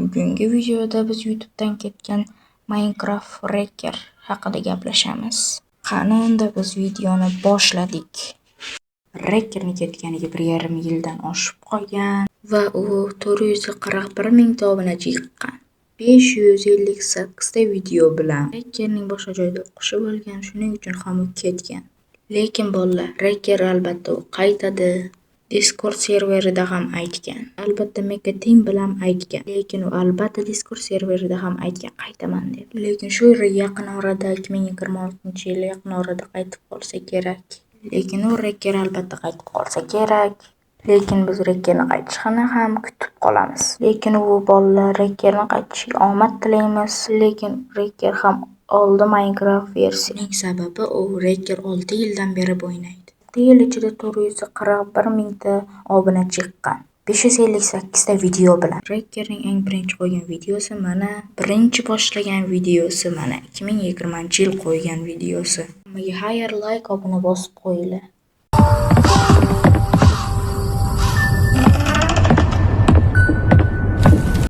Bugungi videoda biz YouTube'dan ketgan Minecraft Wrecker haqida gaplashamiz. Qani unda biz videoni boshladik. Wreckerni ketganiga 1,5 yildan oshib qolgan va u 441 mingta obunachi yiqqan. 558 ta video bilan. Wreckerning boshqa joyda o'qishi bo'lgan, shuning uchun ham u ketgan. Lekin bolalar, Wrecker albatta u qaytadi. Discord serverida ham aytgan. Albatta Meka Team bilan aytgan. Lekin u albatta Discord serverida ham aytgan qaytaman deb. Lekin shu yaqin orada, 2026-yil yaqin orada qaytib qolsa kerak. Lekin u Wrecker albatta qaytib qolsa kerak. Lekin biz Wreckerni qaytishini ham kutib qolamiz. Lekin u bolalar, Wreckerni qaytishiga omad tilaymiz. Lekin Wrecker ham oldi Minecraft versiya. Buning sababi u Wrecker 6 yildan beri o'ynaydi. 6 yil ichida 441 mingta obunachi yiqqan. 558 ta video bilan. Wreckerning eng birinchi qo'ygan videosi mana, birinchi boshlagan videosi mana 2020-yil qo'ygan videosi. Hammaga xayr, like, obuna bosib qo'yinglar.